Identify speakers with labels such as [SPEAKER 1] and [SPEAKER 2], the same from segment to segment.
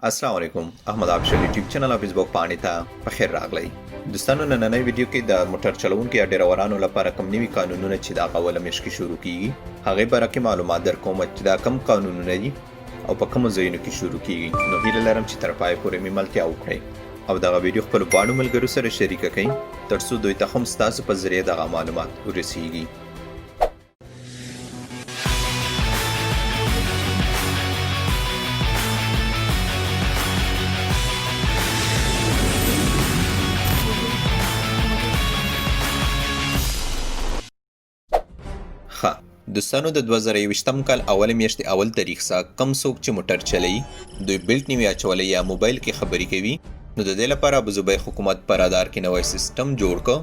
[SPEAKER 1] السلام علیکم، احمد افشل یوټیوب چینل او فیسبوک پاڼې ته په خیر راغلی. دوستانو، نننۍ ویډیو کې د موټر چلوونکو یا ډریورانو لپاره کوم نوي قانونونه چې د هغه اوله میاشت کې شروع کیږي، هغې باره کې معلومات در کوم چې دا کوم قانونونه دي او په کومو ځایونو کې شروع کیږي. نو هیله لرم چې تر پایه پورې مې ملتیا وکړئ او دغه ویډیو خپلو باڼو ملګرو سره شریکه کړئ، ترڅو دوی ته هم ستاسو په ذریعه دغه معلومات ورسیږي. ښه دوستانو، د 2021 کال اولې میاشتې اول تاریخ څخه کم څوک چې موټر چلوي، دوی بیلټ نیوي اچولی یا موبایل کې خبرې کوي، نو د دې لپاره ابوظبۍ حکومت په رادار کې نوی سیستم جوړ کړ،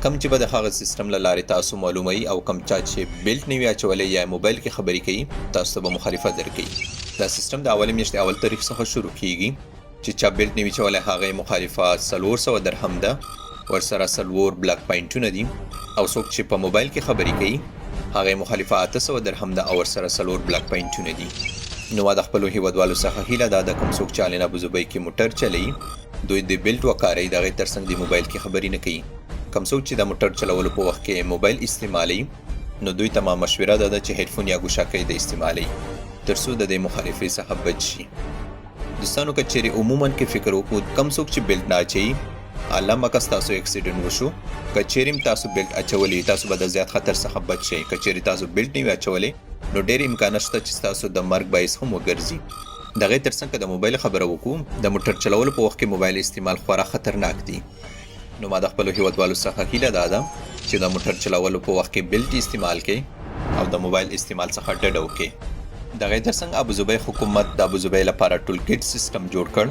[SPEAKER 1] کم چې به د هغه سیستم له لارې تاسو معلوموي او کم چا چې بیلټ نیوي اچولی یا موبایل کې خبرې کوي، تاسو ته به مخالفه درکوي. دا سیستم د اولې میاشتې اول تاریخ څخه شروع کیږي. چې چا بیلټ نیوي چولی، هغه یې مخالفه 400 درهم ده، ورسره څلور بلاک پاینټونه دي، او څوک چې په موبایل کې خبرې کوي، هغه یې مخالفه 800 درهم ده او ورسره څلور بلاک پاینټونه دي. نو ما د خپلو هیوادوالو څخه هیله ده د کوم څوک چې علین ابوظبۍ کې موټر چلوي، دوی د بیلټ وکاروي، د هغې ترڅنګ د موبایل کې خبرې نه کوي. کوم څوک چې د موټر چلولو په وخت کې موبایل استعمالوي، نو دوی ته ما مشوره دا ده چې هیډفون یا ګوشاکۍ د استعمالوي، ترڅو د دې مخالفې څخه بچ شي. دوستانو، که چیرې عموما کې فکر وکړو، کم څوک چې بیلټ نه اچوي، الله مکه ستاسو اکسیډنټ وشو، که چیرې هم تاسو بیلټ اچولی، تاسو به د زیات خطر څخه بچ شئ. که چیرې تاسو بیلټ نه وي اچولی، نو ډیر امکانات شته چې ستاسو د مرګ باعث هم وګرځي. د هغې ترڅنګ که د موبایل خبره وکړو، د موټر چلولو په وخت کې موبایل استعمال خورا خطرناک دی. نو ما د خپلو هیوادوالو څخه هیله دا ده چې د موټر چلولو په وخت کې بیلټ استعمال کړئ او د موبایل استعمال څخه ډډه وکړئ. د هغې ترڅنګ ابوظبۍ حکومت د ابوظبۍ لپاره ټول ګیټ سیستم جوړ کړ،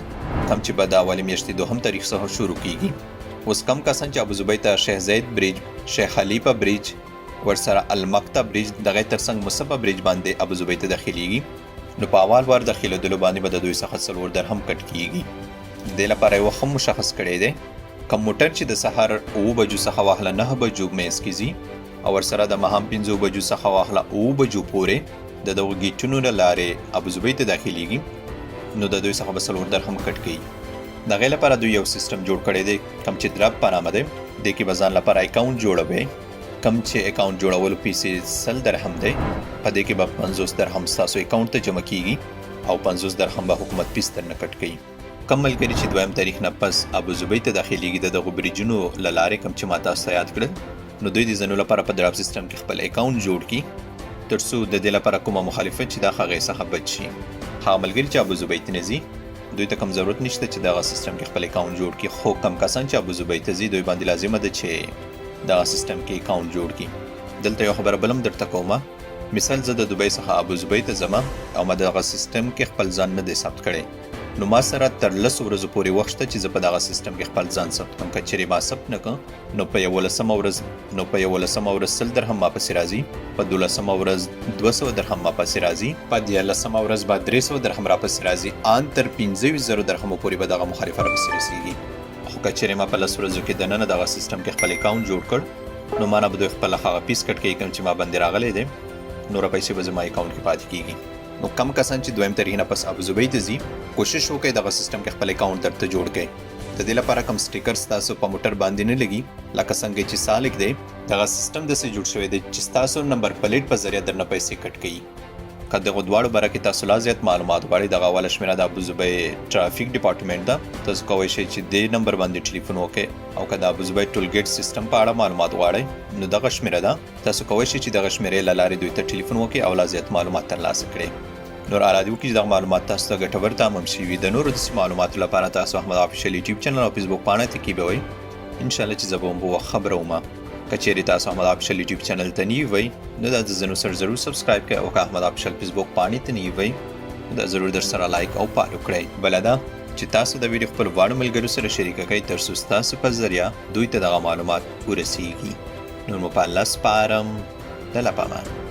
[SPEAKER 1] کوم چې به د اولې میاشتې دوهم تاریخ څخه شروع کیږي. اوس کم کسان چې ابوظبۍ ته شیخ زید بریج، شیخ خلیفه بریج، ورسره المکتا بریج، دغه ترڅنګ مصفه بریج باندې ابوظبۍ ته داخليږي، نو په اول وار داخلېدلو باندې به د دوی څخه 4 درهم کټ کیږي. د دې لپاره یو وخت هم مشخص کړی دی. کوم موټر چې د سهار 7 بجو څخه واخله 9 بجو منځ کې ځي او ورسره د ماښام 5 بجو څخه واخله 7 بجو پورې د دغو ګیټونو له لارې ابوظبۍ ته داخليږي، نو د دوی څخه به 4 درهم کټ کوي. د هغې لپاره دوی یو سیستم جوړ کړی دی، کوم چې درب په نامه دی. دې کې به ځان لپاره اکاونټ جوړوي، کوم چې اکاونټ جوړولو پیسې 100 درهم دی. په دې کې به 50 درهم ستاسو اکاونټ ته جمع کیږي او 50 درهم به حکومت پیس درنه کټ کوي. کوم ملګري چې دویم تاریخ نه پس ابوظبۍ ته داخليږي د دغو بریجونو له لارې، کوم چې ما تاسو ته یاد کړل، نو دوی د ځینو لپاره په دراپ سیستم کې خپل اکاونټ جوړ کړي، ترڅو د دې لپاره کومه مخالفت چې دا هغې څخه بچ شي. هغه ملګري چې ابوظبۍ ته نه ځي، دوی ته کوم ضرورت نشته چې دغه سیستم کې خپل اکاونټ جوړ کړي، خو کم کسان چې ابوظبۍ ته ځي، دوی باندې لازمه ده چې دغه سیستم کې اکاونټ جوړ کړي. دلته یو خبره بل هم درته کوم. مثال، زه د دوبۍ څخه ابوظبۍ ته ځم او ما دغه سیستم کې خپل ځان نه دی ثبت کړی، نو ما سره تر 10 ورځو پورې وخت شته چې زه په دغه سیستم کې خپل ځان ثبت کړم. که چیرې ما ثبت نه کړ، نو په 11مه ورځ 100 درهم ما پسې راځي، په 12مه ورځ 200 درهم ما پسې راځي، په 13مه ورځ به 300 درهم را پسې راځي، ان تر 25,000 درهمو پورې به دغه مخالفه را پسې رسیږي. خو که چیرې ما په 10 ورځو کې دننه دغه سیستم کې خپل اکاونټ جوړ کړ، نو ما نه به دوی خپله هغه پیس کټ کوي کوم چې ما باندې راغلی دی، نوره پیسې به زما اکاونټ کې پاتې کیږي. نو کم کسان چې دویم تاریخ نه پس ابوظبۍ ته ځي، کوشش وکړئ دغه سیستم کې خپل اکاونټ درته جوړ کړئ. د دې لپاره کوم سټیکر ستاسو په موټر باندې نه لګي، لکه څنګه چې سالک دی. دغه سیستم داسې جوړ شوی دی چې ستاسو نمبر پلیټ په ذریعه درنه پیسې کټ کوي. که دغو دواړو باره کې تاسو لا زیات معلومات غواړئ، دغه اوله شمېره د ابوظبۍ ټرافیک ډپارټمنټ ده، تاسو کولی شئ چې دې نمبر باندې ټلیفون وکړئ، او که د ابوظبۍ ټول ګیټ سیستم په اړه معلومات غواړئ، نو دغه شمېره ده، تاسو کولی شئ چې دغه شمېرې له لارې دوی ته ټلیفون وکړئ او لا زیات معلومات ترلاسه کړئ. نور الله دې وکړي چې دغه معلومات تاسو ته ګټور تمام شي وي. د نورو داسې معلوماتو لپاره تاسو احمد افیشل یوټیوب چینل او فیسبوک پاڼه تعقیبوئ. ان شاء الله چې زه به هم په وخت خبروم. که چیرې تاسو احمد افیشل یوټیوب چینل ته نه وئ، نو دا د ځینو سره ضرور سبسکرایب کړئ، او که احمد افیشل فیسبوک پاڼې ته نه وئ، نو دا ضرور در سره لایک او فالو کړئ. بله دا چې تاسو د ویډیو خپل واړو ملګرو سره شریکه کړئ، ترڅو ستاسو په ذریعه دوی ته دغه معلومات ورسیږي. نور مو په الله سپارم، د الله په امان.